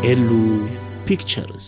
ኤሉ ፒክቸርስ።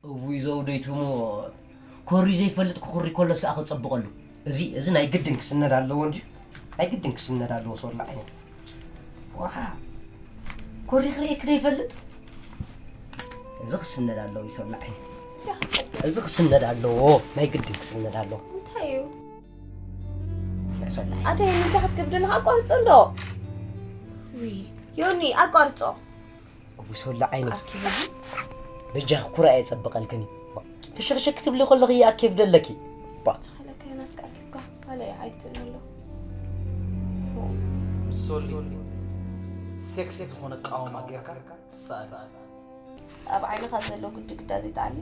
እውይ ዘውደይ ትሙ፣ ኮሪ ዘይፈልጥ ክኹሪ ከሎስ ከኣ ክጸብቐሉ። እዚ፣ እዚ ናይ ግድን ክስነድ ኣለዎ እንጂ፣ ናይ ግድን ክስነድ ኣለዎ ሶላ ዓይነ። ዋ፣ ኮሪ ክርእየክ ዘይፈልጥ? እዚ ክስነድ ኣለዎ ይሶላ ዓይነ። እዚ ክስነድ ኣለዎ፣ ናይ ግድን ክስነድ ኣለዎ። እንታይ እዩ? ናይ ሶላ ዓይነ። ኣተ እንታይ ክትገብር ኣለኻ? ኣቋርጾ እንዶ። ውይ፣ ዮኒ፣ ኣቋርጾ። እውይ ሶላ ዓይኒ። ኣኪቡ። በጃኺ ኩራ እየ ጸብቐልክኒ። ፍሽኽሽኽ ክትብሊ ከለኺ እየ ኣኬፍ ደለኪ። ባት። ሓለካ ናስካ ኣኪብካ። ኣለ ኣይትእን ኣሎ። ምስ ሶሊ ሴክሲ ዝኾነ ቃውማ ጌርካ ትሰኣል። ኣብ ዓይንኻ ዘሎ ግዲ ግዳ ዘይትኣሊ።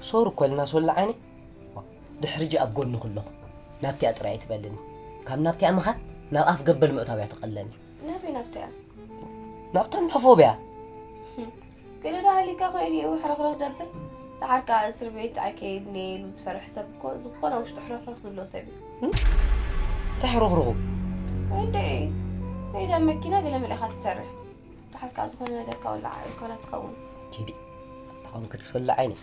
ሶሪ እኮ ኢልና ሶላ ዓይኒ። ድሕሪ ሕጂ ኣብ ጎንኺ ኣለኹ። ናብቲኣ ጥራይ ኣይትበልኒ። ካብ ናብቲኣ ምኻድ ናብ ኣፍ ገበል ምእታው እያ ትቐለኒ። ናበይ ናብቲኣ? ናብታ እንዳ ፎብያ። ገለ ዶ ሃሊካ ኮይኑ እዩ ሕርኽርኽ ደብል? ደሓር ከኣ እስር ቤት ኣይከይድን እየ ኢሉ ዝፈርሕ ሰብ እኮ ዝኾነ ውሽጡ ሕርኽርኽ ዝብሎ ሰብ እዩ። እንታይ ሕርኽርኹ? ወይ እንድዒ፣ ወይ ዳ መኪና ገለ መለ ኢኻ ትሰርሕ። ደሓር ከኣ ዝኾነ ነገር ከወላዓ ኢልኮና ትኸውን። ኪዲ፣ ተኾንኪ ትስወላዓይኒ።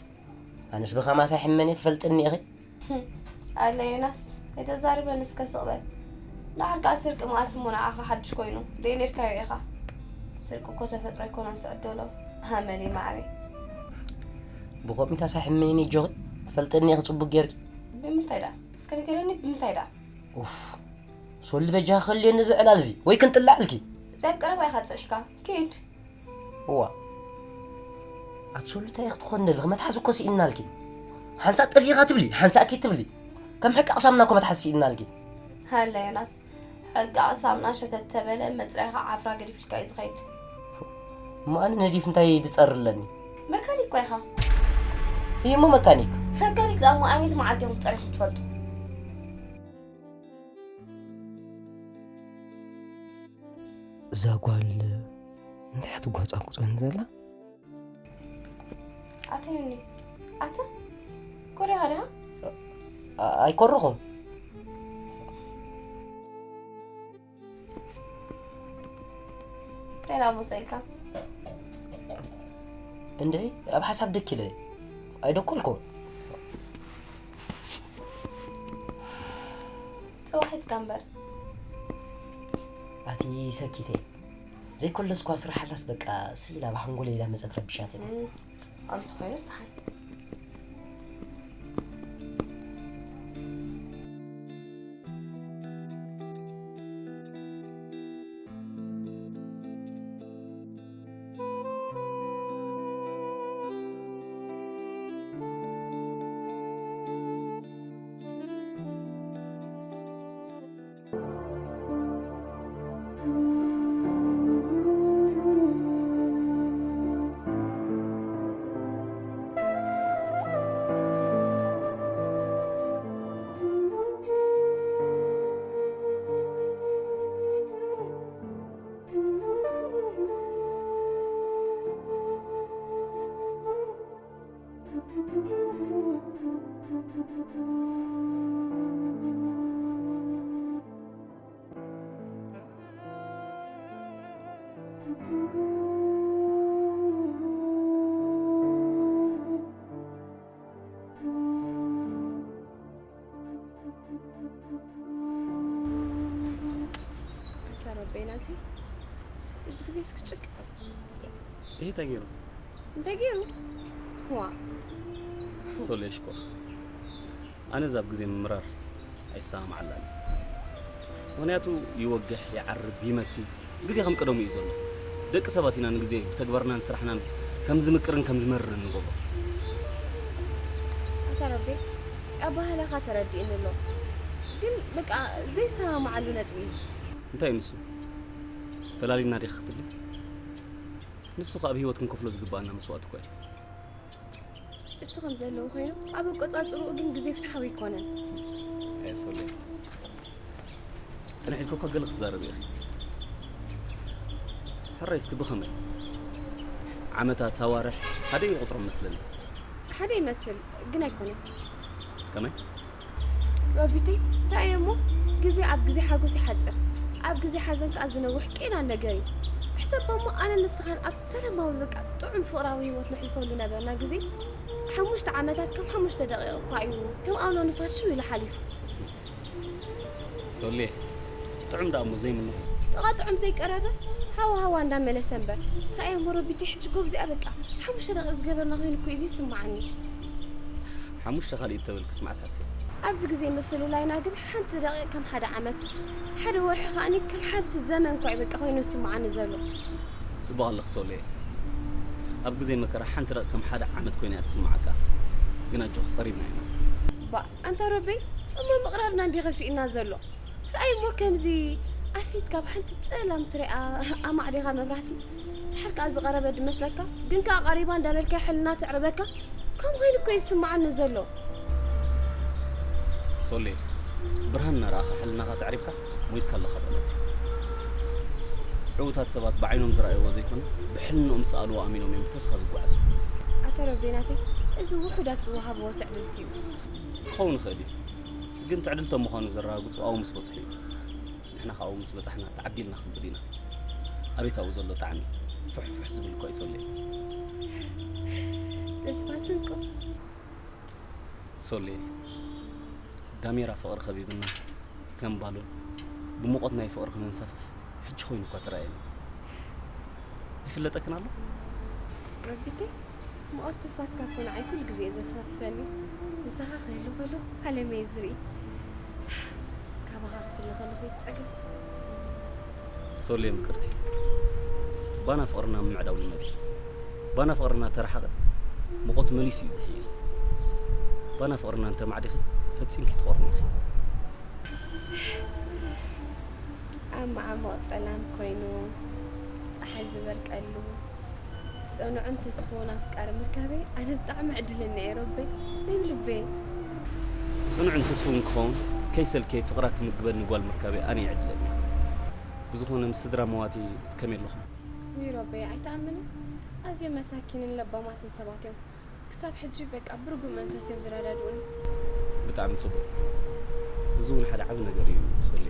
ኣነስ ብኸማስ ኣይሕመን እየ ትፈልጥኒ ኢኺ። ህም፣ ኣለ ዮናስ፣ ኣይተዛርበኒ እስከ ስቕ በል። ደሓር ከኣ ስርቂ መኣስ እሞ ንዓኻ ሓድሽ ኮይኑ፣ ደይ ኔርካዮ ኢኻ። ስርቂ እኮ ተፈጥሮ ኣይኮነን ትዕደሎ። ኣመለይ ማዕረይ። ብኸምኡታስ ኣይሕመን እየ ጆኺ፣ ትፈልጥኒ ኢኺ ጽቡቕ ጌርኪ። ብምንታይ ደኣ? እስከ ንገረኒ፣ ብምንታይ ደኣ? ኡፍ፣ ሶሊ በጃኺ ከልየኒ እዚ ዕላል እዚ፣ ወይ ክንጥላዕ ኢልኪ። እዚ ኣብ ቀረባ ኢኻ ጸኒሕካ። ኪድ። እዋ። ኣቲ ሶሊ እንታይ ኢኺ ትኾኒ ዘለኺ? መትሓዚ እኮ ስኢንናልኪ። ሓንሳእ ጠፊእኻ ትብሊ፣ ሓንሳእ ኪድ ትብሊ። ከም ሕቃቕ ሳምና እኮ መትሓዚ ስኢንናልኪ። ሃለ ዮናስ፣ ሕቃቕ ሳምና ሸተት ተበለ መጽረይኻ ዓፍራ ገዲፍልካ እዩ ዝኸይድ። እሞ ኣነ ነዲፍ እንታይ ዝጸሪ ኣለኒ? መካኒክ እኮ ኢኻ። እሞ መካኒክ። መካኒክ ደኣ እሞ ኣየነይቲ መዓልቲ ኢኹም ጸሪኹም ትፈልጡ? እዛ ጓል እንታይ እያ ትጓጻጉጸኒ ዘላ? ኣታ ዮኒ፣ ኣታ ኮሪኻ ዲኻ? ኣ-፣ ኣይኮረኹን። እንታይ ናብ ወሰድካ? እንድዒ፣ ኣብ ሓሳብ ደኪለ ኣይደኮልኩ። ተዋሒጥካ እምበር። ኣቲ ሰኪተይ፣ ዘይኮለስኳ ስራሕ ኣላስ በቃ ስኢላ ብሓንጎለይ ኢላ መጸት ረቢሻትኒ። እም፣ ከምዚ ኮይኑስ ደሓን። ኣታ ረበይ ናተይ፣ እዚ ግዜ እስክጭቅ። ይሄ እንታይ ገይሩ? እንታይ ገይሩ? ዋ፣ ሶሌ ሽኮር፣ ኣነ ዛብ ግዜ ምምራር ኣይሰማማዓላን። ምኽንያቱ ይወግሕ፣ ይዓርብ፣ ይመሲ፣ ግዜ ከም ቀደሙ እዩ ዘሎ። ደቂ ሰባት ኢና ንግዜ ብተግባርናን ስራሕናን ከም ዝምቅርን ከም ዝመርርን ንገብሮ። ኣታ ረበይ፣ ኣባህላኻ ተረዲእኒ ኣሎ። ግን በቃ ዘይሰማማዓሉ ነጥቢ እዩ እዚ። እንታይ እዩ ንሱ? ፈላሊና ዲኻ ክትብሊ? ንሱ ከኣ ኣብ ህይወት ክንከፍሎ ዝግባኣና መስዋእቲ እኮ እዩ። እሱ ከም ዘለዎ ኮይኑ፣ ኣብ ኣቆጻጽርኡ ግን ግዜ ፍትሓዊ ኣይኮነን። ኣየ ሶሌ፣ ጽንሕ ኢልኪ እኮ ገለ ክትዛረቢ ኢኺ። ሕራይ እስኪ ብኸመይ? ዓመታት፣ ኣዋርሕ ሓደ ይቑጽሮም መስለኒ። ሓደ ይመስል ግን ኣይኮነን። ከመይ? ሮቢተይ፣ ረኣዮ እሞ፣ ግዜ ኣብ ግዜ ሓጎስ ይሓጽር፣ ኣብ ግዜ ሓዘን ከኣ ዝነውሕ ቄናን ነገር እዩ። ሕሰቦ እሞ፣ ኣነን ንስኻን ኣብቲ ሰላማዊ፣ በቃ ጥዑም ፍቕራዊ ህይወት ነሕልፈሉ ነበርና ግዜ፣ ሓሙሽተ ዓመታት ከም ሓሙሽተ ደቂቕ እኳ እዩ፣ ከም ኣውሎ ንፋስ ሽው ኢሉ ሓሊፉ። ሶሌ፣ ጥዑም ደኣ እሞ ዘይምኖ። ጥቓ ጥዑም ዘይቀረበ፣ ሃዋ ሃዋ እንዳመለሰ እምበር። ረኣዮ እሞ ሮቢተይ፣ ሕጂ እኮ ብዚኣ በቃ ሓሙሽተ ደቂቕ ዝገበርና ኮይኑ እኮ እዩ ዝስምዓኒ። ሓሙሽተ ካልእ እተበልክስ መዓስ ሓሲብ? ኣብዚ ግዜ ምፍልላይና ግን ሓንቲ ደቂቕ ከም ሓደ ዓመት፣ ሓደ ወርሒ ከኣኒ ከም ሓንቲ ዘመን እኳ እዩ በቃ ኮይኑ ዝስምዓኒ ዘሎ። ጽቡቕ ኣለኺ ሶሌ። ኣብ ግዜ መከራ ሓንቲ ደቂቕ ከም ሓደ ዓመት ኮይና እያ ትስምዓካ። ግን ኣጆኺ ቀሪብና ኢና። ባእ፣ ኣንታ ሮቤል፣ እሞ ምቕራብና እንዲ ከፊእና ዘሎ። ረኣይ እሞ ከምዚ ኣፊት ካብ ሓንቲ ጸላም ትሪኣ ኣማዕዲኻ መብራህቲ። ድሓር ከኣ ዝቐረበ ድመስለካ፣ ግን ከኣ ቀሪባ እንዳበልካ ሕልና ትዕርበካ። ከም ኮይኑ እኮ ይስምዓኒ ዘሎ። ሶሌ፣ ብርሃን እናረኣኻ ሕልናኻ ተዕሪብካ ሞይትካ ኣለኻ ማለት እዩ። ዕዉታት ሰባት ብዓይኖም ዝረኣይዎ ዘይኮነ ብሕልንኦም ዝሰኣልዎ ኣሚኖም እዮም ብተስፋ ዝጓዓዙ። ኣታ ሮቤ ናተይ፣ እዚ ውሑዳት ዝወሃብዎ ትዕድልቲ እዩ። ክኸውን ይኽእል እዩ፣ ግን ትዕድልቶም ምዃኑ ዘረጋግጹ ኣብኡ ምስ በጽሑ እዩ። ንሕና ከኣ ኣብኡ ምስ በጻሕና ተዓዲልና ክንብል ኢና። ኣቤት ኣብኡ ዘሎ ጣዕሚ፣ ፍሕፍሕ ዝብል እኳ እዩ ሶሌ። ተስፋ ስንቁ። ሶሌ፣ ዳሜራ ፍቕሪ ከቢብና ከም ባሎን ብሙቐት ናይ ፍቕሪ ክነንሳፍፍ ሕጂ ኮይኑ እኳ ተራእየኒ። ይፍለጠክን ኣሎ? ረቢተይ፣ ሙቐት ትንፋስካ እኮ ንዓይ ኩሉ ግዜ እዩ ዘሳፍፈኒ። ምሳኻ ክህሉ ከለኹ ዓለመይ ዝርኢ። ካባኻ ክፍለ ከለኹ ይጸግም። ሶሌ ምቅርቲ፣ ባና ፍቕርና ምምዕዳው ልመዲ። ባና ፍቕርና ተረሓቐ፣ ሙቐት መሊሱ እዩ ዝሕይል። ባና ፍቕርና እንተማዕዲኺ፣ ፈጺምኪ ትቖርኒ ኢኺ። ኣብ መዓሙቕ ጸላም ኮይኑ፣ ጸሓይ ዝበርቀሉ፣ ጽኑዕን ትስፉውን ኣፍቃሪ ምርካበይ ኣነ ብጣዕሚ ዕድለኛ እየ ሮበይ፣ ናይ ብልበይ። ጽኑዕን ትስፉውን ክኸውን፣ ከይሰልከየት ፍቕራ ትምግበኒ ጓል ምርካበይ ኣነ እየ ዕድለኛ። ብዝኾነ ምስ ስድራ መዋቲ ከመይ ኣለኹም? ውይ ሮበይ፣ ኣይትኣምንን፣ ኣዝዮም መሳኪንን ለባማትን ሰባት እዮም። ክሳብ ሕጂ በቃ ብርጉእ መንፈስ እዮም ዝረዳድኡኒ። ብጣዕሚ ጽቡቕ። እዚ እውን ሓደ ዓቢ ነገር እዩ ሶሌ።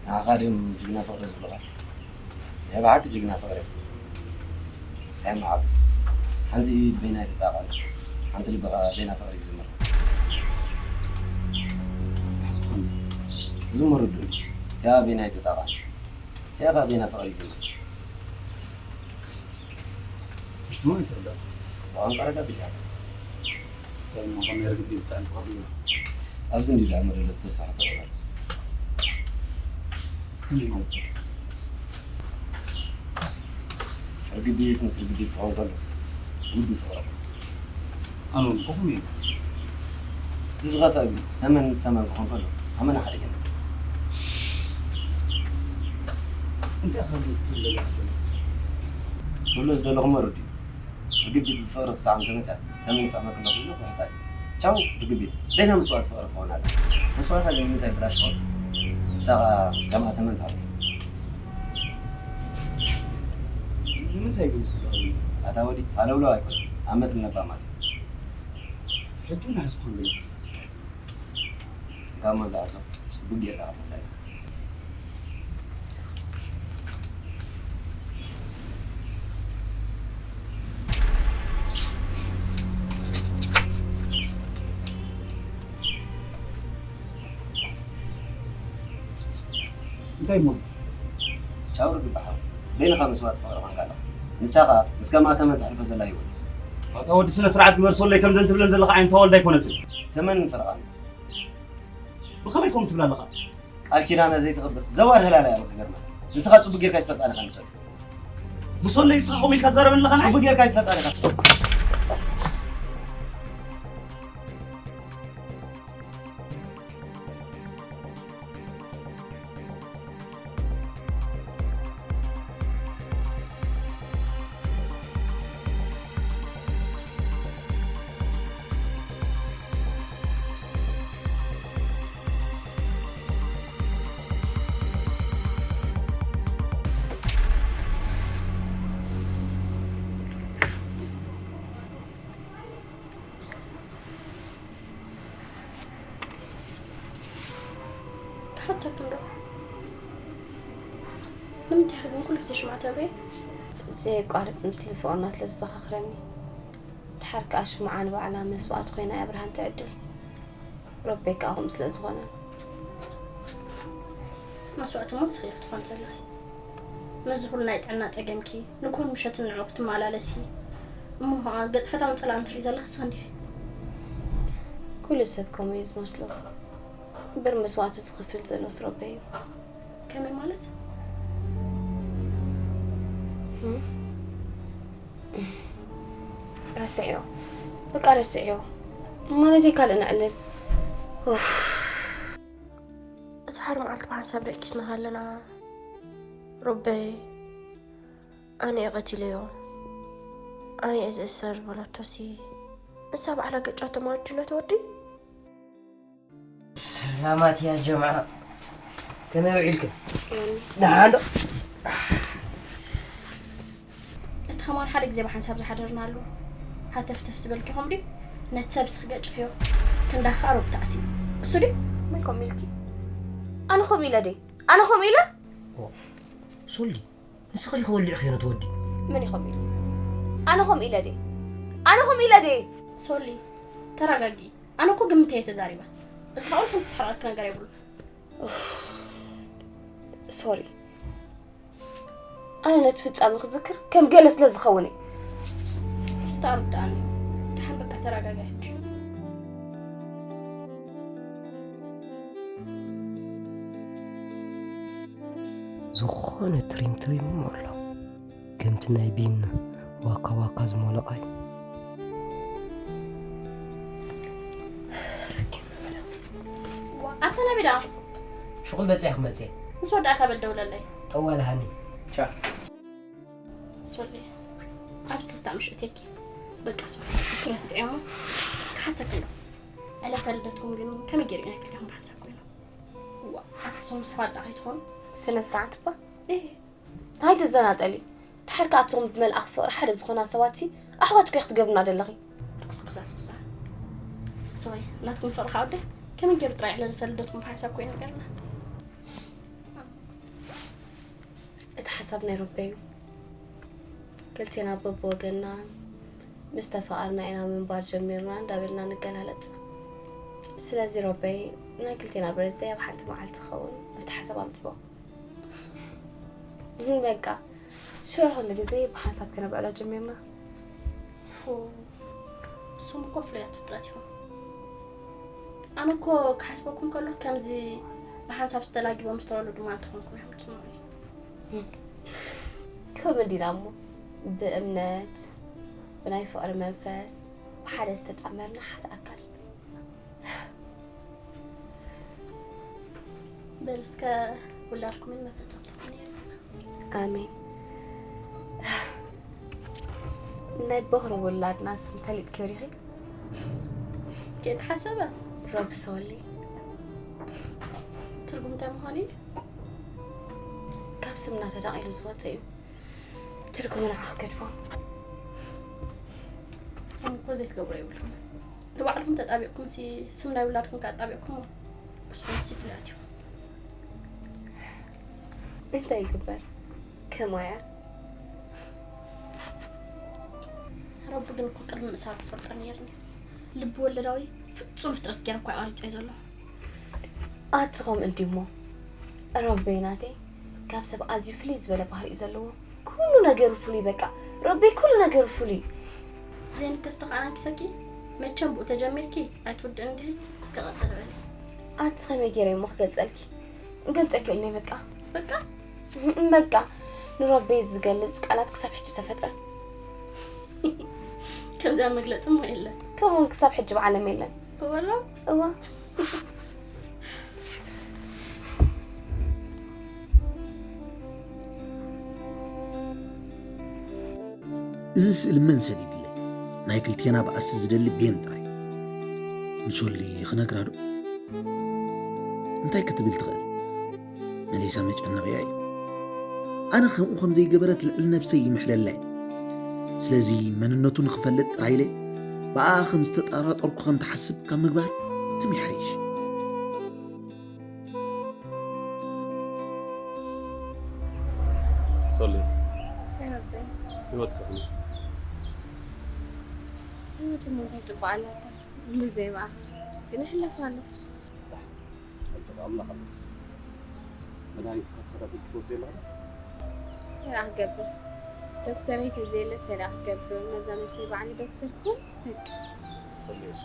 ንዓኻ ድም ጅግና ፍቕሪ ዝብልኻ? ናይ ብሓቂ ጅግና ፍቕሪ። ሳይማ ሓፍስ። ሓንቲ ኢድ በይና ይትጣቐል፣ ሓንቲ ልቢ ኸኣ በይና ፍቕሪ ይዝምር። ሓስኹም ዝምር ዱን፣ እቲኣ በይና ይትጣቐል፣ እቲኣ ኸኣ በይና ፍቕሪ ይዝምር። ما يتردد. وعن قرقة بيها. كان مقام يرقد بيزد عن فقط. أبزن دي دعم ولا تسعة طلبات. كل ما. ርግቢት ምስ ርግቢት ክኸውን ከሎ ውዱእ ፍቕሪ። ኣነ እውን ከምኡ እየ። እቲ ዝኸፍአ ግን ተመን ምስ ተመን ክኾን ከሎ ኣመና ሓደገኛ። እንታይ ከም ትብል ደሊኻ? ክብሎ ዝደለኹ መረዱ እዩ። ርግቢት ብፍቕሪ ክሳዕ እንተመጸ ተመን ዝስዕመ ከሎ ኩሉ ክሕታ እዩ። ቻው ርግቢት፣ ደይና መስዋእቲ ፍቕሪ ትኸውን ኣላ። መስዋእታ ግን ንምንታይ ብላሽ ትኸውን? ንሳ ኸኣ ምስ ከምኣ ተመን ትሃሉ። ንምንታይ ግን ትብሎ? ኣታ ወዲ፣ ሃለውለው ኣይኮነን። ኣመት ነባ ማለት። ሕጂ ናሕስኩም ግን ጋማ ዝኣዞ ጽቡቅ ጌርካ ከተዛኒ። እንታይ ሞዝ? ቻው ርግብ በሓው። በይንኻ መስዋእቲ ፍቕሪ ኾንካ ኣለኻ። ንሳ ኸኣ ምስ ከምኣ ተመን ተሕልፎ ዘላ ህይወት። ኣታ ወዲ ስነ ስርዓት ግበር ሶለይ፣ ከምዘን ትብለን ዘለኻ ዓይነት ኣዋልድ ኣይኮነትን። ተመን ፈረቓን። ብኸመይ ከምኡ ትብል ኣለኻ? ቃል ኪዳና ዘይተኽብር ዘዋር ህላላ እያ ክገርመካ። ንስኻ ጽቡቅ ጌርካ ኣይትፈልጣን ኢኻ ንሶለይ። ብሶለይ ንስኻ ከምኡ ኢልካ ትዛረበኒ ኣለኻ ንዓይ? ጽቡቅ ጌርካ ኣይትፈልጣን ኢኻ። ክሓተኪ እንዶ። ንምንታይ ኢኺ ግን ኩሉ ግዜ ሽምዓ ተብርሂ? ዘየቋርጽ ምስሊ ፍቕርና ስለ ዘዘኻኽረኒ። ድሓር ከኣ ሽምዓ ንባዕላ መስዋእቲ ኮይና እያ ብርሃን ትዕድል። ረበይ ከኣ ከምኡ ስለ ዝኾነ። መስዋእቲ እሞ ንስኺ ኢኺ ትኾኒ ዘለኺ። ምስዚ ኩሉ ናይ ጥዕና ጸገምኪ፣ ንግሆን ምሸትን ንዕኡ ክትመላለሲ፣ እሞ ኸኣ ገጽ ፈታውን ጸላእን ትርኢ ዘለኺ ንስኺ እንዲኺ። ኩሉ ሰብ ከምኡ እዩ ዝመስሎ። እምበር መስዋእቲ ዝኸፍል ዘሎ ስረበይ እዩ። ከመይ ማለት? እም? ረስዕዮ። በቃ ረስዕዮ። ማለተይ ካልእ ነዕልል። ኡፍ። እቲ ሓደ መዓልቲ ብሓንሳብ ደቂስና ከለና፣ ሮበይ፣ ኣነ እየ ቀቲለዮ። ኣነ እየ ዝእሰር ዝበለቶሲ፣ ንሳ ባዕላ ገጫቶ ማለት ድዩ ነቲ ወዲ? ሰላማት ያ ጀምዓ። ከመይ ውዒልክን? ደሓን ዶ? እቲ ከማን ሓደ ግዜ ብሓንሳብ ዝሓደርናሉ ሃተፍተፍ ዝበልኪ ኹም ድዩ? ነቲ ሰብ ስኽገጭኽዮ፣ ክንዳ ኸኣ ሮብ ተዓስዩ። እሱ ድዩ? መን ከምኡ ኢልኪ? ኣነ ከምኡ ኢለ ድየ? ኣነ ከምኡ ኢለ? ኦ፣ ሶሊ፣ ንስኺ ዲኺ ወሊዕኽዮ ነቲ ወዲ? መን እዩ ከምኡ ኢሉ? ኣነ ከምኡ ኢለ ድየ? ኣነ ከምኡ ኢለ ድየ? ሶሊ፣ ተረጋጊ። ኣነ እኮ ግምተይ እየ ተዛሪበ። እዚ ኸኣ ሓንቲ ዝሕረቐኪ ነገር የብሉን። ኡፍ፣ ሶሪ። ኣነ ነቲ ፍጻመ ክዝክር ከም ገለ ስለ ዝኸውን እየ። እስቲ ኣርድኣኒ። ደሓን በቃ ተረጋጋይ ሕጂ። ዝኾነ ትሪም ትሪም እሞ ኣሎ። ከምቲ ናይ ቢን ዋካ ዋካ ዝመለቐ እዩ። ዋ፣ ኣታ ናበይ ደኣ? ሽቁል በጽያ ክመጽእ። ምስ ወዳእካ በል ደውለለይ። ጠዋል ሃኒ። ቻ። ሶሊ፣ ኣብዚ ትስታ ምሽ እቴኪ። በቃ ሶሊ፣ እሱ ረስዐ እሞ ክሓተኪ ኣሎ። ዕለተ ልደትኩም ግን ከመይ ገይሩ እዩ ናይ ክልቴኹም ብሓንሳብ ኮይኑ? ዋ፣ ኣቲ ሶም ሰባት ደኣ ከይትኾኑ? ስነ ስርዓት እባ። እህ። ኣይትዘናጠሊ። ድሓር ከኣ እቶም ብመልኣኽ ፍቕሪ ሓደ ዝኾና ሰባትሲ ኣሕዋትኪ ክትገብርና ደለኺ። ስኩዛ፣ ስኩዛ። ሰባይ፣ ናትኩም ፍቕሪ ከኣ ወደ ከመይ ገይሩ ጥራይ ዕለተ ልደትኩም ብሓንሳብ ኮይኑ ገርና? እቲ ሓሳብ ናይ ሮቤ እዩ። ክልቴና በብወገንና ምስ ተፋቐርና ኢና ምንባር ጀሚርና እንዳበልና ንገላለጽ። ስለዚ ሮቤ፣ ናይ ክልቴና በርዝደይ ኣብ ሓንቲ መዓልቲ ክኸውን ነቲ ሓሳብ ኣምጽኦ። እህ፣ በቃ፣ ሽዑ ኩሉ ግዜ ብሓንሳብ ከነብዕሎ ጀሚርና። ንስኹም እኮ ፍሉያት ፍጥረት ኢኹም። ኣነ እኮ ክሓስበኩም ከለኹ ከምዚ ብሓንሳብ ዝተላጊቦም ዝተወለዱ ማለት ትኾንኩም ኢኹም ትስምዑኒ። ከምኡ እንዲና እሞ ብእምነት ብናይ ፍቕሪ መንፈስ ብሓደ ዝተጣመርና ሓደ ኣካል። በል እስከ ውላድኩምን መፈጸምትኹም ነይርና። ኣሜን። ናይ በኹሪ ውላድና ስም ፈሊጥክዮ ዲኺ? ከይተሓሰበ ሮቢ ሶሊ። ትርጉም እንታይ ምዃኑ እዩ? ካብ ስምና ተዳቒሉ ዝወፀ እዩ። ትርጉሙ ንዓኺ ክገድፎ። ስም እኮ ዘይትገብሮ የብልኩም። ንባዕልኩም ተጣቢቕኩም ሲ ስም ናይ ውላድኩም ካጣቢቕኩም ብስም ሲ ፍልያት እዩ። እንታይ ይግበር ከማያ ረቢ ግን እኮ ቅድሚ ምእሳር ትፈልጦ ነይርኒ። ልቢ ወለዳዊ ፍጹም ፍጥረት ገይረ እኳ ኣሪፀ ዘሎ። ኣቲ ከምኡ እንዲሞ ረበይ ናተይ ካብ ሰብ ኣዝዩ ፍልይ ዝበለ ባህሪ እዩ ዘለዎ። ኩሉ ነገሩ ፍሉይ በቃ። ረበይ ኩሉ ነገሩ ፍሉይ። ዜን ከስቶ ከዓና ኪሰኪ መቸም ብኡ ተጀሚርኪ ኣይትውድእን እንዲህ እስከ ቀጽል በሊ። ኣቲ ከመይ ገይረ እሞ ክገልጸልኪ? ገልጸ ይክእልኒ በቃ። በቃ እም፣ በቃ ንረበይ ዝገልጽ ቃላት ክሳብ ሕጂ ተፈጥረን። ከምዚኣ መግለጺ እሞ የለን። ከምኡውን ክሳብ ሕጂ ብዓለም የለን። እወላ እዋ እዚ ስእሊ መን ሰዲድለይ? ናይ ክልቴና ባእሲ ዝደሊ ቤን ጥራይ። ንሶሊ ክነግራ ዶ? እንታይ ክትብል ትኽእል? መሊሳ መጨነቕያ እዩ። ኣነ ከምኡ ከም ዘይገበረት ልዕሊ ነብሰይ ይምሕለላ እዩ። ስለዚ መንነቱ ንኽፈልጥ ጥራይ ኢለ ብኣ ከም ዝተጠራጠርኩ ከም ትሓስብ ካብ ምግባር ትም ይሓይሽ። ሶሊ ረበይ ህይወት ከፍሉ ህይወት እሞ እንታይ ጽቡቕ ኣላታ። ብዘይ ብኣኻ ግን ይሕለፍ ኣሎ። ኣምላኽ ኣሎ። መድሃኒትካ ተኸታቲል ክትወስድ ኣለኻ። እንታይ ደኣ ክገብር? ዶክተረይ ተዘየለስ እንታይ ደኣ ክገብር? ነዛ ነብሰይ ባዕለይ ዶክተር ኩን በቃ። ሶሊ እሱ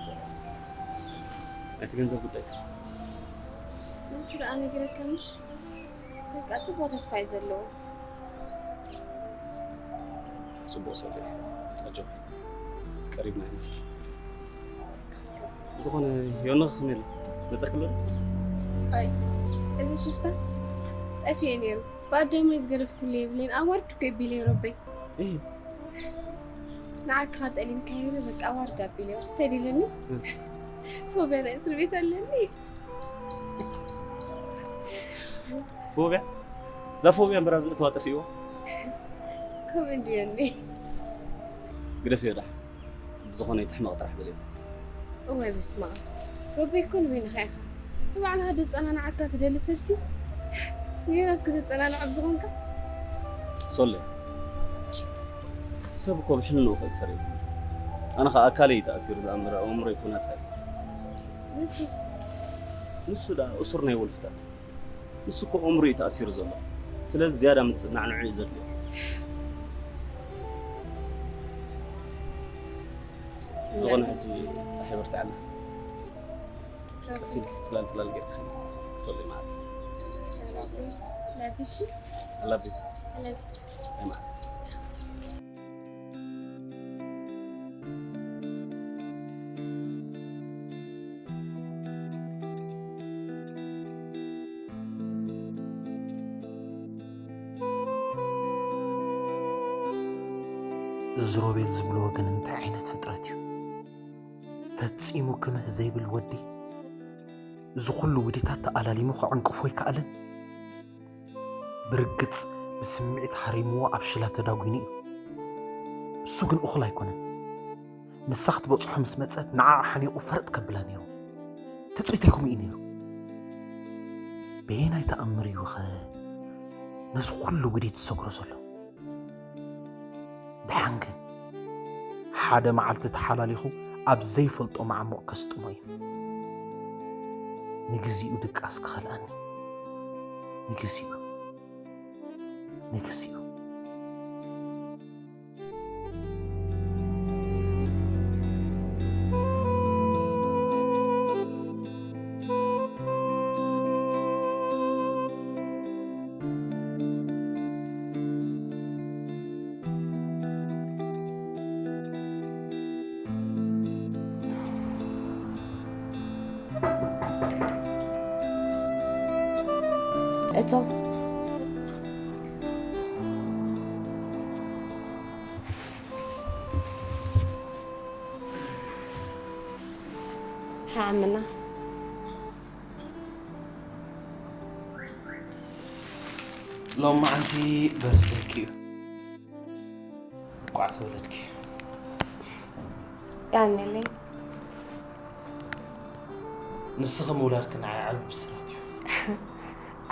ናይቲ ገንዘብ ጉዳይ ናቱ ደኣ ነጊረካ ምሽ? በቃ ጽቡቕ ተስፋ እዩ ዘለዎ። ጽቡቕ ሶሊ ኣጆኺ ቀሪብና ኢና። ብዝኾነ ዮና ከመይ ኣሎ? መጸክሎ ኣይ እዚ ሽፍታ ጠፊኤ ነይሩ። ብኣደመይ ዝገደፍኩሉ የብለይን። ኣዋርድ እኮ የቢለይ ረበይ። እህ ንዓርካ ጠሊምካ ይብለ በቃ ኣዋርድ ኣቢለዮ። ተዲልኒ ፎብያ ናይ እስር ቤት ኣለኒ። ፎብያ እዛ ፎብያ እምበር ኣብዚ እተዋ ጠፊእዎ። ከምኡ እንድዮ እንዴ? ግደፍዮ ደሓን። ብዝኾነ ይትሕመቕ ጥራሕ በልዮ። እዋይ በስመ ኣብ ረበይ እኮ ንበይንኻ ኢኻ ንባዕልኻ ደጸናንዓካ ትደሊ ሰብሲ ንዮናስ ክተጸናንዖ ብዝኾንካ ሶሌ ሰብ እኮ ብሕልንኡ ክእሰር እዩ። ኣነ ኸዓ ኣካለይ እዩ ተኣሲሩ ዝኣምረ ኣእምሮ ይኮ ናጻ እዩ። ንሱስ ንሱ ደኣ እሱር ናይ ወልፍታት ንሱ እኮ ኣእምሮ እዩ ተኣሲሩ ዘሎ። ስለዚ ዝያዳ ምጽናዕ ንዑ እዩ ዘድልዮ። ዝኾነ ሕጂ ጸሓይ በርትዓና። ቀስ ኢልኪ ጽላል ጽላል ጌርኪ ኸይዲ። ሶሊ ማለት ለብሺ ኣላቢ ለብት ማለት እዚ ሮቤል ዝብልዎ ግን እንታይ ዓይነት ፍጥረት እዩ? ፈጺሙ ክምህ ዘይብል ወዲ እዚ ኩሉ ውዲታት ተኣላሊሙ ክዕንቅፎ ኣይከኣለን። ብርግጽ ብስምዒት ሃሪምዎ ኣብ ሽላ ተዳጒኑ እዩ። እሱ ግን እኹል ኣይኮነን። ንሳ ክትበጽሖ ምስ መጸት ንዓኣ ሓኒቑ ፈረጥ ከብላ ነይሩ። ትጽቢተይ ከምኡ እዩ ነይሩ። በየናይ ተኣምር እዩ ኸ ነዚ ኩሉ ውዲት ዝሰግሮ ዘሎ? ደሓን ግን ሓደ መዓልቲ ተሓላሊኹ ኣብ ዘይፈልጦ መዓሙቕ ከስጥሞ እዩ። ንግዚኡ ድቃስ ክኸልኣኒ። ንግዚኡ። ንግዚኡ። እቶም ሓምና ሎም መዓልቲ በርዝደኪ እዩ። ቋዕ ተወለድኪ። ያኔለይ ንስኺ ምውላድኪ ንዓይ ዓቢ ብስራት እዩ።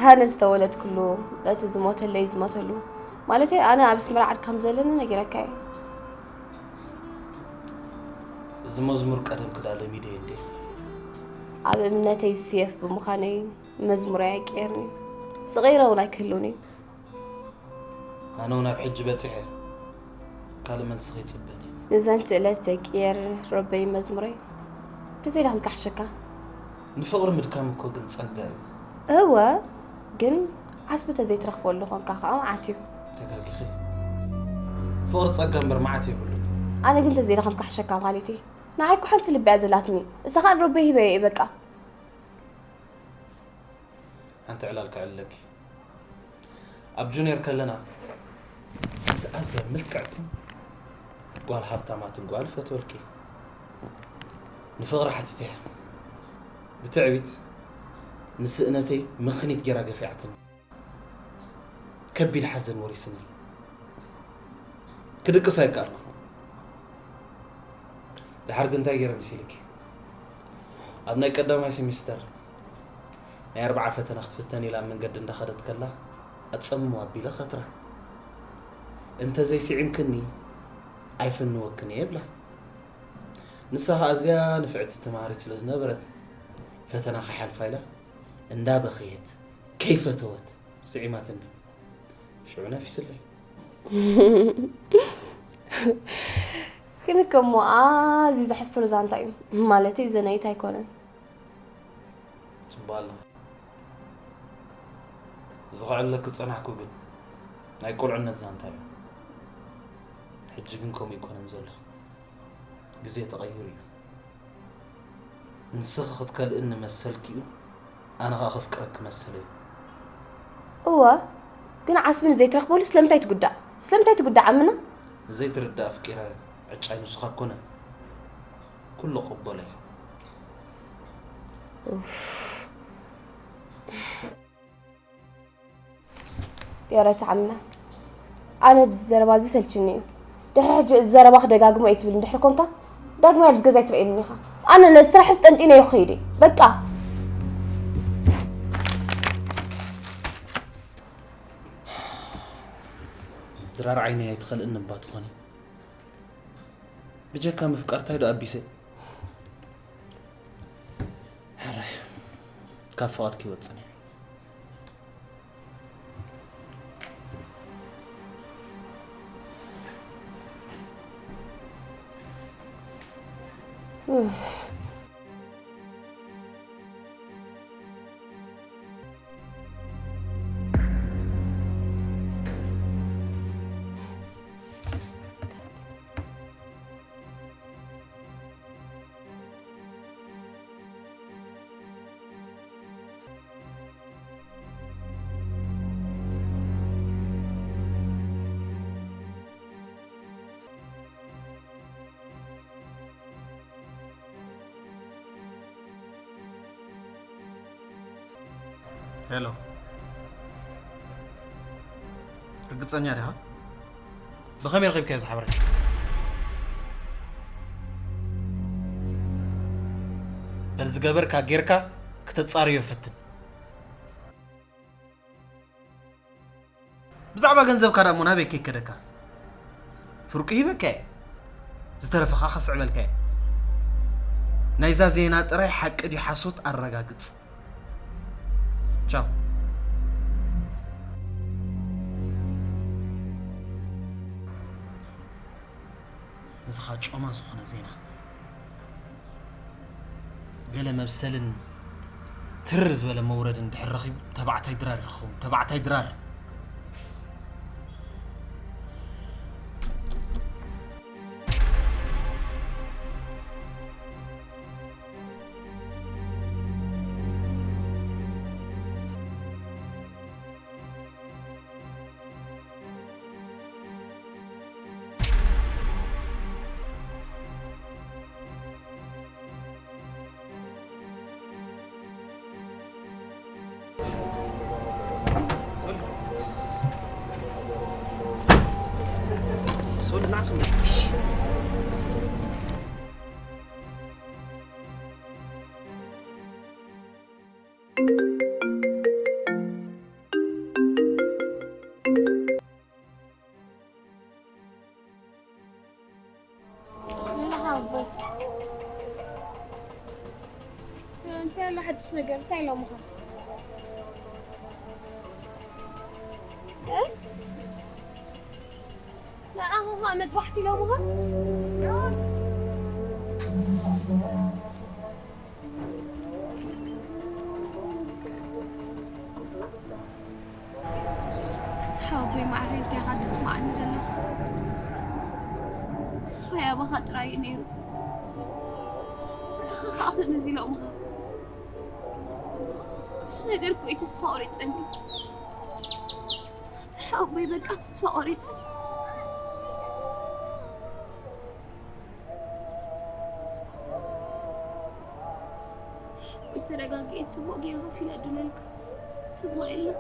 ኣነ ዝተወለድኩሉ ነቲ ዝሞተለይ ዝሞተሉ ማለተይ ኣነ ኣብ ኣስመራ ዓድ ከም ዘለኒ ነጊረካ እየ። እዚ መዝሙር ቀደም ክዳ ለሚደ እንዴ። ኣብ እምነተይ ዝስየፍ ብምዃነይ መዝሙረይ ኣይቀየርን እዩ። ዝቐይረ እውን ኣይክህልውን እዩ። ኣነ እውን ኣብ ሕጂ በፂሐ ካልእ መልስኺ ይፅበን እየ። ንዘን ስእለት ዘይቅየር ረበይ መዝሙረይ ብዘይ ዳኽም ካሕሸካ። ንፍቕሪ ምድካም እኮ ግን ጸጋ እዩ። እወ ግን ዓስቢ ተዘይትረኽበሉ ኾንካ ከዓ መዓት እዩ። ተጋጊኺ። ፍቕሪ ጸጋ እምበር መዓት የብሉን። ኣነ ግን ተዘይዳኸም ካሕሸካ ማለተይ ንዓይ እኮ ሓንቲ ልቢ እያ ዘላትኒ እሳ ከዓ ንረበይ ሂበዮ እየ በቃ። ሓንቲ ዕላል ከዕልለኪ። ኣብ ጁኒየር ከለና ሓንቲ ኣዝያ ምልክዕትን ጓል ሃብታማትን ጓል እፈትወልኪ። ንፍቕሪ ሓቲተያ። ብትዕቢት ንስእነተይ ምኽኒት ገይራ ገፊዓትኒ። ከቢድ ሓዘን ወሪስኒ። ክድቅስ ኣይከኣልኩን። ድሓር ግን እንታይ ገይረ መሲልኪ? ኣብ ናይ ቀዳማይ ሴሚስተር ናይ ኣርብዓ ፈተና ክትፍተን ኢላ ኣብ መንገዲ እንዳኸደት ከላ ኣጸምም ኣቢለ ከትራ። እንተ ዘይስዒምክኒ ኣይፍንወክን እየ እብላ። ንሳ ኸኣ ኣዝያ ንፍዕቲ ተማሃሪት ስለ ዝነበረት ፈተና ከይሓልፋ ኢላ እንዳበኸየት ከይፈተወት ስዒማትኒ። ሽዑ ነፊስለይ። ግን ከሞ ኣዝዩ ዘሕፍር ዛንታ እዩ ማለተይ ዘነይት ኣይኮነን። ጽቡቕ ኣለኻ። እዚ ከዕልለኪ ዝጸናሕኩ ግን ናይ ቁልዕነት ዛንታ እዩ። ሕጂ ግን ከምኡ ኣይኮነን ዘሎ። ግዜ ተቐይሩ እዩ። ንስኺ ክትከልእኒ መሰልኪ እዩ፣ ኣነ ኸኣ ከፍቅረኪ መሰለይ እዩ። እወ፣ ግን ዓስቢ ንዘይትረኽበሉ ስለምንታይ ትጉዳእ? ስለምንታይ ትጉዳእ ዓምና? ንዘይትርዳእ ኣፍቂረ ዕጫይ ንሱ ካብ ኮነ ኩሉ እቕበሎ እየ። የረ ተዓምና ኣነ ብዚ ዘረባ እዚ ሰልችኒ እዩ። ድሕሪ ሕጂ እዚ ዘረባ ክደጋግሞ እየ ትብል እንድሕር ኮንካ ዳግማይ ኣብዚ ገዛ ኣይትርእየንን ኢኻ። ኣነ ነዚ ስራሕ እዚ ጠንጢነ እየ ክኸይድ እየ። በቃ። ድራር ዓይነይ ኣይትኸልእኒ እባ ትኾኒ። ብጀካ ምፍቃር ታይ ዶ ኣቢሰ? ሕራይ ካብ ፍቓድኪ ይወጽን እየ። ሄሎ፣ ርግጸኛ ዲኻ? ብኸመይ ረኺብካዮ እዚ ሓበሬታ? በል ዝገበርካ ጌርካ ክተጻርዮ ፈትን። ብዛዕባ ገንዘብካ ደኣ እሞ ናበይ ከይከደካ? ፍርቂ ሂበካ እየ። ዝተረፈ ኸኣ ከስዕበልካ እየ። ናይዛ ዜና ጥራይ ሓቂ ድዩ ሓሶት ኣረጋግጽ። ቻው። እዚ ኸኣ ጮማ ዝኾነ ዜና። ገለ መብሰልን ትርር ዝበለ መውረድን ድሕር ረኺቡ ተባዕታይ ድራር እዩ ክኸውን። ተባዕታይ ድራር። መርሓባ ኣቦይ። እንታይ ኣሎ ሓድሽ ነገር? እንታይ ኢሎምኻ? እ? ንዓኻ ኸኣ መጥባሕቲ ኢሎምኻ? እቲ ሓወቦይ ማዕረ እንታይ ኢኻ ትስምዓኒ ዘለኻ? ተስፋይ ኣባኻ ጥራይ እዩ ነይሩ። ንዓኻ ኸኣ ከምዚ ኢሎምኻ። ነገር እኮ እዩ ተስፋ ቆሪጸኒ። እቲ ሓወቦይ በቃ ተስፋ ቆሪጸ። ወይ ተረጋጊኤ ጽቡቕ ገይረ ከፊለ እድለልካ። ጽቡቕ የለን።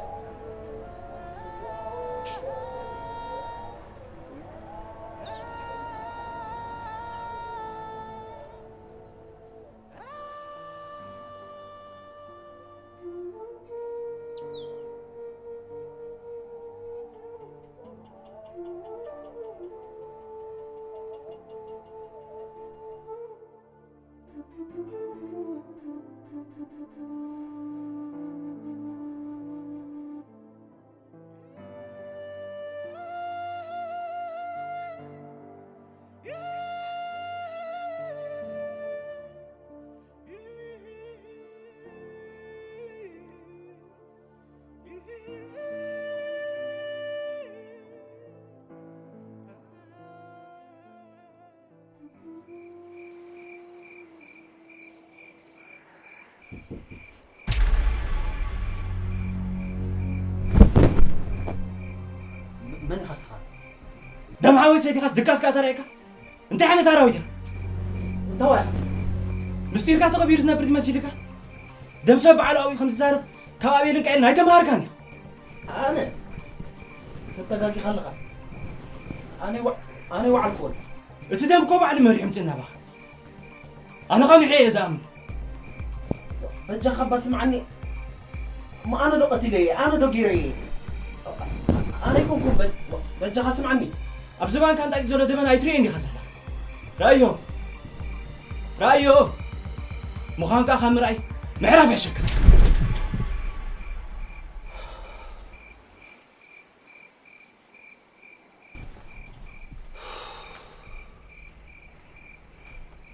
መን ኢኻ ንስኻ? ደም ሓወይ ሰይትኻስ ድቃስ ከኣ ተራእየካ? እንታይ ዓይነት ኣራዊት ኢኻ? እንታይ ኢኻ? ምስጢርካ ተቐቢሩ ዝነብር መሲልካ? ደም ሰብ ባዕሉ ኣብኡ ከም ዝዛረብ ካብ ኣቤልን ቃኤልን ኣይተምሃርካን ኢኻ። ኣነ? ሰብ ተጋጊኻ ኣለኻ። ኣነ ዋ-፣ ኣነ ዋዕልኩ ወላ። እቲ ደም እኮ ባዕሉ መሪሑ ምጽእ ናባኻ። ኣነ ኸኣ ንዕኡ እየ ዝኣምን። በጃኻ እባ ስምዓኒ። እሞ ኣነ ዶ ቀቲለየ? ኣነ ዶ ገይረየ? ኣነ ኣይኮንኩን። በ-፣ በጃኻ ስምዓኒ። ኣብ ዝባንካ ኣንጣጢ ዘሎ ደበና ኣይትርእዮን ዲኻ ዘለኻ? ራእዮ! ራእዮ! ምዃን ከኣ ካብ ምርኣይ ምዕራፍ የሸክም።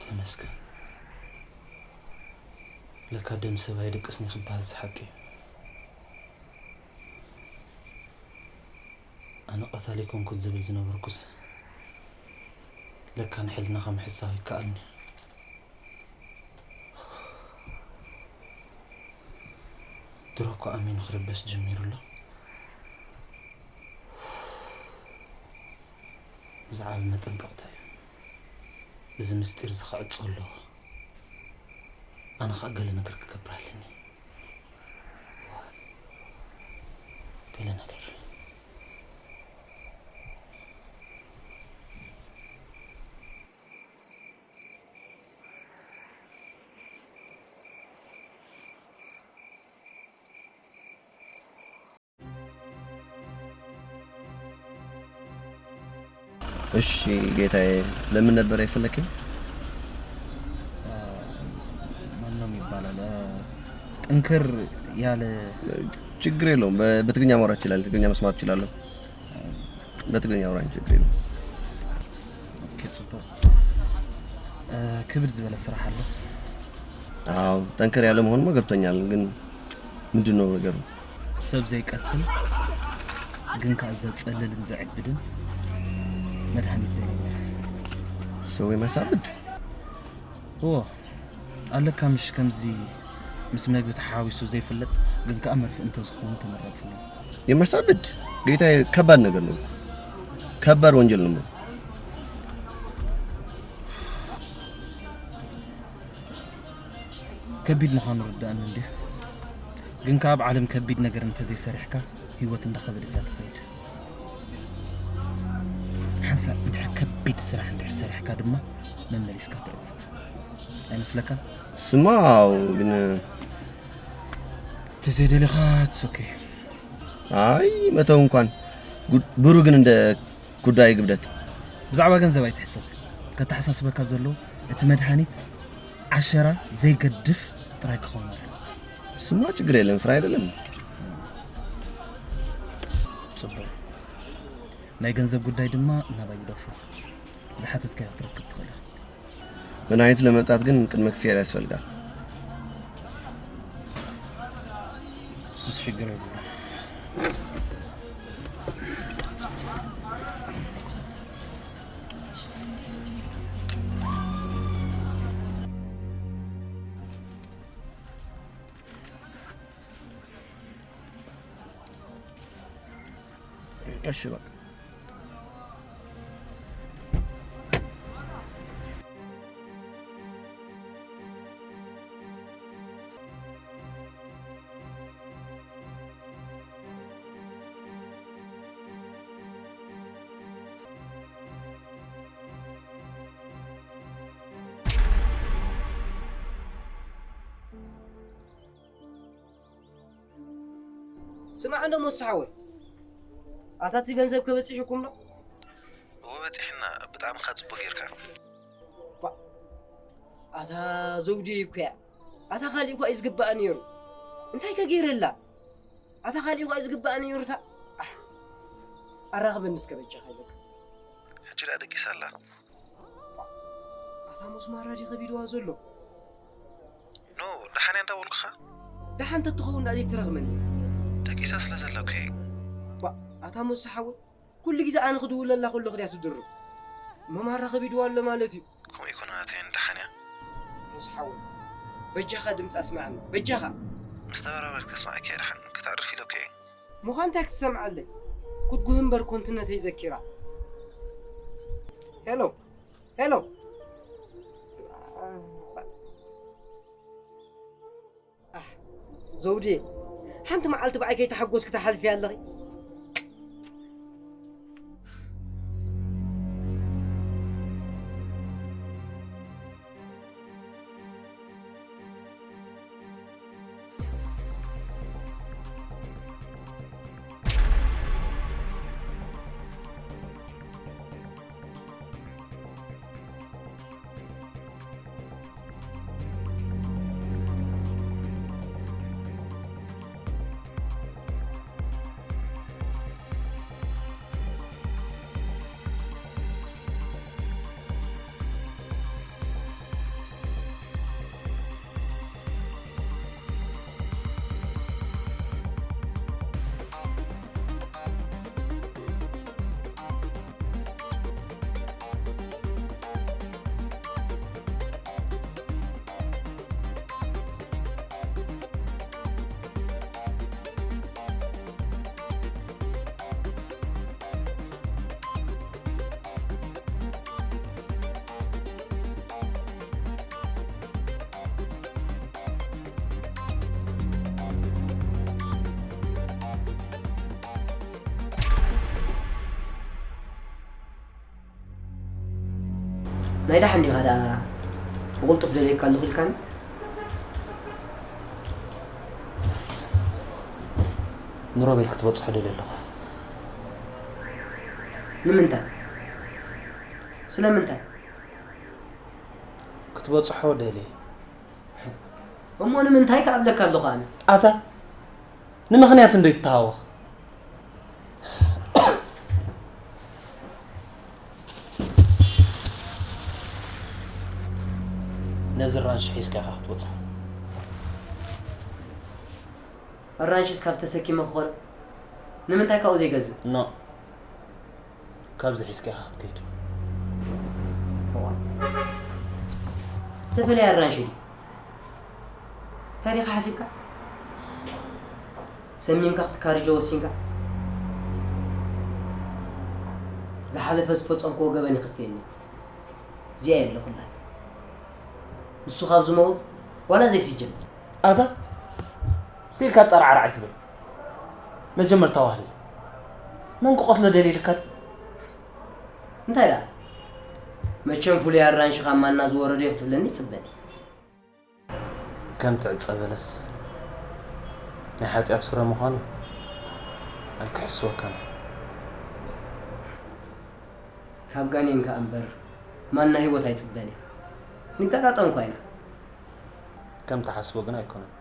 ተመስገን። ለካ ደም ሰብ ኣይድቅስን እዩ ክበሃልስ ሓቂ እዩ። ኣነ ቀታሊ ኣይኮንኩን ዝብል ዝነበርኩስ፣ ለካ ንሕልናኻ ምሕሳው ይከኣልኒ። ድሮ እኮ ኣሚኑ ክርበሽ ጀሚሩ ኣሎ። እዚ ዓቢ መጠንቀቕታ እዩ። እዚ ምስጢር እዚ ክዕጾ ኣለዎ። ኣነ ኸኣ ገለ ነገር ክገብር ኣለኒ። እዋ፣ ገለ ነገር። እሺ ጌታዬ፣ ለምን ነበር የፈለከኝ? ማን ነው የሚባላል? ጥንክር ያለ ችግር የለውም። በ-፣ በትግርኛ ማውራት ይችላል። ትግርኛ መስማት እችላለሁ። በትግርኛ አውራኝ፣ ችግር የለውም። ኦኬ፣ ጽቡቅ። እ፣ ክብድ ዝበለ ስራሕ ኣሎ። አዎ፣ ጠንከር ያለ መሆኑማ ገብቶኛል። ግን ምንድን ነው ነገሩ? ሰብ ዘይቀትል ግን ከኣ ዘጸልልን ዘዕብድን መድሃኒት ደለወረ። ሰው የማሳብድ? እዎ፣ ኣለካ ምሽ ከምዚ ምስ መግቢ ተሓዋዊሱ ዘይፍለጥ ግን ከኣ መርፍእ እንተዝኸውን ተመራጺ ነይሩ። የማሳብድ? ጌታዬ፣ ከባድ ነገር ነው። ከባድ ወንጀል ነው። ከቢድ ምዃኑ ርዳእኒ እንድዩ። ግን ከኣ ኣብ ዓለም ከቢድ ነገር እንተዘይሰሪሕካ፣ ህይወት እንዳኸበደት እያ ትኸይድ። እንድሕር ከቢድ ስራሕ እንድሕር ሰሪሕካ ድማ መመሊስካ ትዕወት ኣይመስለካን? ስማ፣ ኣው፣ ግን ተዘይደሊኻ ትሶኬ። ኣይ፣ መተው እንኳን ጉድ-፣ ብሩ ግን እንደ ጉዳይ ግብደት። ብዛዕባ ገንዘብ ኣይትሕሰብ። ከተሓሳስበካ ዘሎ እቲ መድሃኒት ዓሸራ ዘይገድፍ ጥራይ ክኸውን ኣለዎ። ስማ፣ ችግር የለም፣ ስራ አይደለም። ጽቡቕ። ናይ ገንዘብ ጉዳይ ድማ እናባይ ግደፎ። ዝሓተትካዮ ክትረክብ ትኽእል ኢኻ። መድሃኒቱ ለመምጣት ግን ቅድመ ክፍያ ያስፈልጋል። እሱስ ችግር የለውም። እሺ፣ በቃ። ስማዕ እንዶ ሞሳ ሓወይ፣ ኣታ እቲ ገንዘብ ከ በጺሑኩም ዶ? እወ በጺሕና፣ ብጣዕሚ ኸኣ ጽቡቕ ጌርካ። ባ-፣ ኣታ ዘውዲ እኮ እያ። ኣታ ካሊእ እኳ እዩ ዝግባእ ነይሩ። እንታይ ከ ገይረላ? ኣታ ካሊእ እኳ እዩ ዝግባእ ነይሩ። እታ፣ ኣሕ፣ ኣራኽበኒ እስከ በጃኻ ይበል። ሕጂ ደኣ ደቂሳ ኣላ። ኣታ ሞስማራ ድዩ ከቢድዋ ዘሎ? ኖ፣ ደሓን እያ እንዳበልኩኻ? ደሓን ተትኸውን ደኣ ዘይትረኽበኒ? ደቂሳ ስለ ዘላ እኮ እየ። ባ-፣ ኣታ ሞሳ ሓወይ፣ ኩሉ ግዜ ኣነ ክድውለላ ከለኹ ድያ ትድርብ? መማራ ከቢድዋ ኣሎ ማለት እዩ። ከምኡ ኣይኮነን ኣታ፣ ደሓን እያ። ሞሳ ሓወይ፣ በጃኻ ድምጻ ኣስምዓኒ፣ በጃኻ። ምስ ተበራበርክ ከስምዓካ እየ ደሓን፣ ክተዕርፍ ኢለካ እየ። ምዃን እንታይ ክትሰምዓለይ? ክትጉህ እምበር ኮንትነተይ ዘኪራ። ሄሎ፣ ሄሎ። ኣሕ፣ ዘውዴ፣ ሓንቲ መዓልቲ ብኣይ ከይተሓጎስኪ ትሓልፊ ኣለኺ። ናይ ደሓን ዲኻ ደኣ ብቕልጡፍ ደልየካ ኣለኹ ኢልካኒ? ንሮቤል ክትበጽሖ ደልየ ኣለኹ። ንምንታይ? ስለምንታይ? ክትበጽሖ ደልየ። እሞ ንምንታይ ክኣብለካ ኣለኹ ኣነ? ኣታ ንምኽንያት እንዶ ይተሃወኽ። ነዚ ራንሽ ሒዝካ ኢኻ ክትበጽሖ። ኣራንሽስ ካብ ተሰኪመ ክኾን? ንምንታይ ካብኡ ዘይገዝእ? ኖ። ካብዚ ሒዝካ ኢኻ ክትከይድ። እዋ። ዝተፈላለየ ኣራንሽ ድዩ? እንታይ ዲኻ ሓሲብካ? ሰሚምካ ክትካርጆ ወሲንካ? ዝሓለፈ ዝፈጸምክዎ ገበን ይኽፍየኒ። እዚኣ የብለኩላ። ንሱ ካብ ዝመውት ዋላ ዘይስጀን። ኣታ ሲልካ ጠራዕራዕ ኣይትበል። መጀመርታ ዋህልል። መን ክቐትሎ ደልዩ ኢልካ? እንታይ ደኣ? መቸም ፍሉይ ኣራንሺ ካብ ማና ዝወረዶ እዩ ክትብለኒ ይጽበኒ። ከም ትዕጸ በለስ ናይ ሓጢኣት ፍረ ምዃኑ ኣይክሕስወካን እየ። ካብ ጋኔን ከኣ እምበር ማና ህይወት ኣይጽበን እየ። ንጋጣጠም እኳ ኢና። ከም ትሓስቦ ግን ኣይኮነን።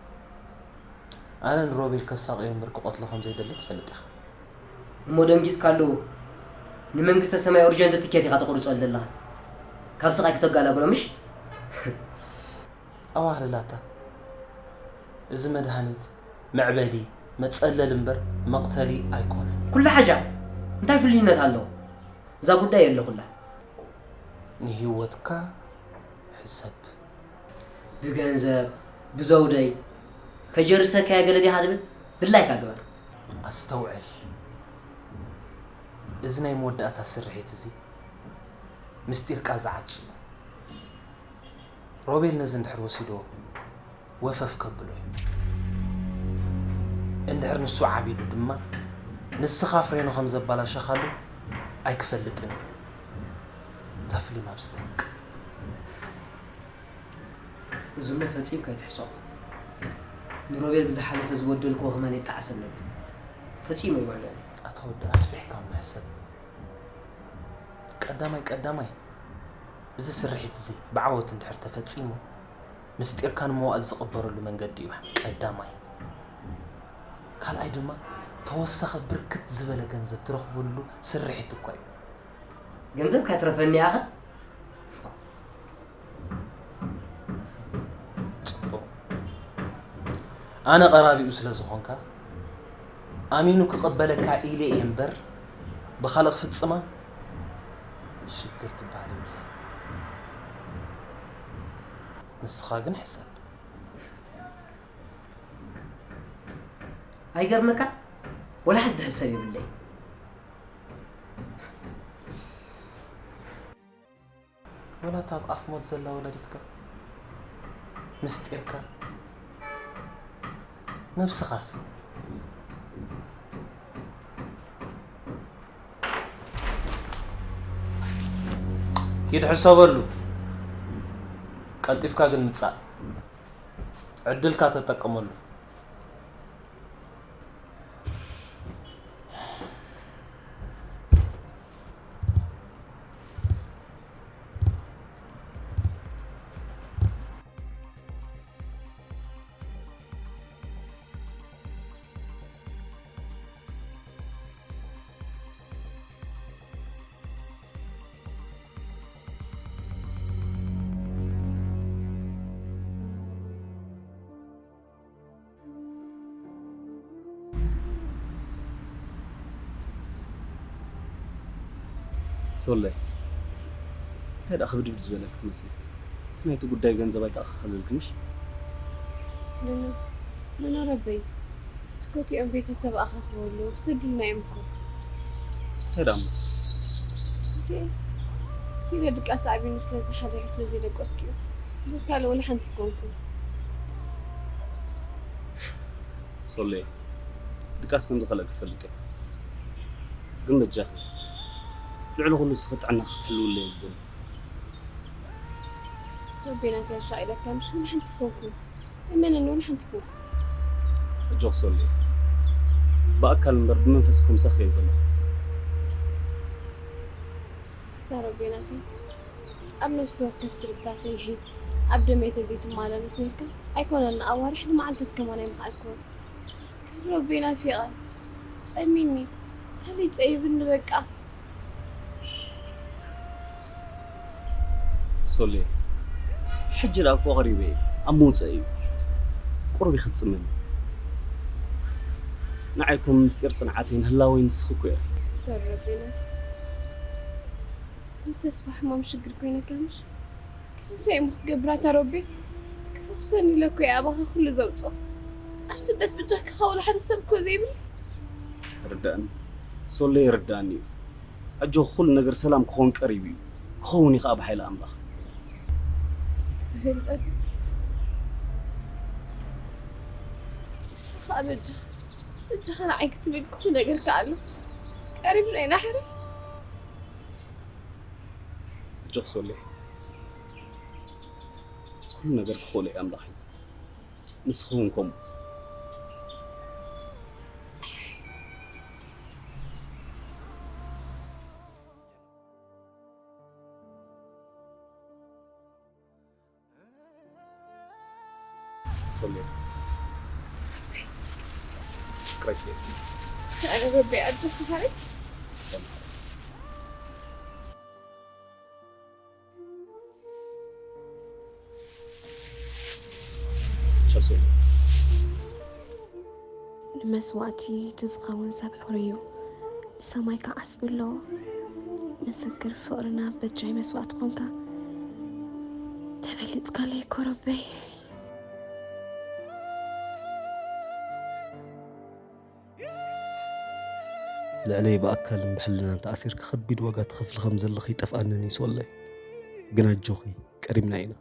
ኣነ ንሮቤል ከሳቕዮ እምበር ክቐትሎ ከም ዘይደሊ ትፈልጥ ኢኻ። እሞ ደንጊጽካ ኣለዎ። ንመንግስተ ሰማይ ኡርጀንት ትኬት ኢኻ ተቑርጸሉ ዘለኻ። ካብ ስቓይ ክተጋላግሎ ምሽ? ኣዋህልላታ። እዚ መድሃኒት፣ መዕበዲ፣ መጸለሊ እምበር መቕተሊ ኣይኮነን። ኩላ ሓጃ እንታይ ፍልይነት ኣለዎ? እዛ ጉዳይ የለኹላ። ንህይወትካ ሕሰብ። ብገንዘብ ብዘውደይ ከጀርሰካያ ገለ ዲኻ ትብል? ድላይካ ግበር። ኣስተውዕል። እዚ ናይ መወዳእታ ስርሒት እዚ ምስጢርካ ዝዓጹ። ሮቤል ነዚ እንድሕር ወሲድዎ ወፈፍ ከብሎ እዩ። እንድሕር ንሱ ዓቢዱ ድማ ንስኻ ፍሬኑ ከም ዘባላሸኻሉ ኣይክፈልጥን እዩ። እታ ፍሊም ኣብዚ ተብቅዕ። እዚ እሞ ፈጺምካ ኣይትሕሰቦ። ንሮቤል ብዝሓለፈ ዝበደልክዎ ከማን ይጠዓሰሉ ኣሎ። ፈጺሙ ኣይውዕሎን እዩ። ኣታ ወዲ ኣስፊሕካ እሞ ሕሰብ። ቀዳማይ ቀዳማይ እዚ ስርሒት እዚ ብዓወት እንድሕር ተፈጺሙ ምስጢርካ ንመዋእል ዝቕበረሉ መንገዲ እዩ ቀዳማይ። ካልኣይ ድማ ተወሳኺ ብርክት ዝበለ ገንዘብ ትረኽበሉ ስርሒት እኳ እዩ። ገንዘብ ካትረፈኒ ኣኸ ጽቡቕ። ኣነ ቀራቢኡ ስለ ዝኾንካ ኣሚኑ ክቕበለካ ኢለ እየ እምበር ብኻልእ ክፍጽማ ሽግር ትበሃል የብለይ። ንስኻ ግን ሕሰብ። ኣይገርመካ? ወላ ሓንቲ ሕሰብ የብለይ። ወላ እታ ኣብ ኣፍ ሞት ዘላ ወላዲትካ ምስጢርካ ነብስኻስ ኪድ ሕሰበሉ። ቀልጢፍካ ግን ምጻእ ዕድልካ ተጠቀመሉ። ሶለይ፣ እንታይ ደኣ ክብድብድ ዝበለኪ ትመስሊ? እቲ ናይቲ ጉዳይ ገንዘብ ኣይተኣኻኸለልኪ ምሽ? ኖኖ፣ ኖኖ ረበይ፣ እስኮ እቲኦም ቤተሰብ ኣኻኽበሉ፣ ክሰዱልና እዮም እኮ። እንታይ ደኣ እሞ? እንዴ፣ ሲለ ድቃስ ኣዕቢኑ ስለ ዝሓደረ ስለ ዘይደቀስኩ እዩ። ብካልእ ወላ ሓንቲ ኣይኮንኩን። ሶለይ፣ ድቃስ ከም ዝኸለእኪ እፈልጥ እየ። ግን በጃኺ፣ ልዕሊ ኩሉ ንስኺ ጥዕናኺ ክትሕልውለይ እየ ዝደሊ። ረቢ ናተይ ኣሻቒለካ ምሽ ወላ ሓንቲ ኣይኮንኩን። እመነኒ ወላ ሓንቲ ኣይኮንኩን። ኣጆኺ ሶለይ፣ ብኣካል እምበር ብመንፈስ እኮ ምሳኺ እየ ዘለኹ። እዛ ረቢ ናተይ ኣብ ነፍሲ ወከፍ ትርብታተይ ኣብ ደመይ ተዘይትመላለስ ነይርካ ኣይኮነን ንኣዋርሕ ንመዓልታት ከማን ኣይምኸኣልክዎን። ካብ ረቢ ናፊቐ ጸሚኒ ሓሊጸ ይብኒ በቃ። ሶሌ፣ ሕጂ ደኣ እኮ ቀሪበ እየ፣ ኣብ ምውፀእ እዩ። ቁሩብ ኢኺ ትፅመኒ። ንዓይ እኮ ምስጢር ፅንዓተይን ህላወይን ንስኺ እኮ ኢኺ። ሶሪ ረቢ ናተይ። ከምዚ ተስፋ ሕማም ሽግር ኮይነካ ምሽ? ግን እንታይ እሞ ክገብር ኣታ ረቢ? ክፈውሰኒ ኢለ እኮ እየ ኣባኻ ኩሉ ዘውፅኦ። ኣብ ስደት ብጃካኻ ወላ ሓደ ሰብ እኮ ዘይብለይ። ይርዳእኒ ሶሌ፣ ይርዳእኒ እዩ። ኣጆኺ፣ ኩሉ ነገር ሰላም ክኸውን ቀሪቡ እዩ። ክኸውን እዩ ኸዓ ብሓይሊ ኣምላኽ። ይርዳእኒ። ንስኻ ኸዓ በጃኻ፣ በጃኻ ንዓይ ክትብል ኩሉ ነገር ከኣ ኣሎ። ቀሪብና ኢና ሕራይ። ኣጆኺ ሶልየ፣ ኩሉ ነገር ክኽእሎ እዩ ኣምላኽ እዩ። ንስኺ እውን ከምኡ። ሶልየ፣ ይቅረታ። ኣረ ረቢ ኣጆኺ ሓረይ። ቻው ሶልየ። ንመስዋእቲ እቲ ዝኸውን ሰብ ሕሩይ እዩ። ብሰማይ ከዓ ዓስቢ ኣለዎ። ምስክር ፍቕርና በጃይ መስዋእቲ ኾንካ። ተበሊፅካለይ እኮ ረበይ። ልዕለይ ብኣካልን ብሕልናን ተኣሲርኪ ከቢድ ዋጋ ትኸፍሊ ከም ዘለኺ ይጠፍኣንን እዩ ሶለይ። ግን ኣጆኺ፣ ቀሪብና ኢና።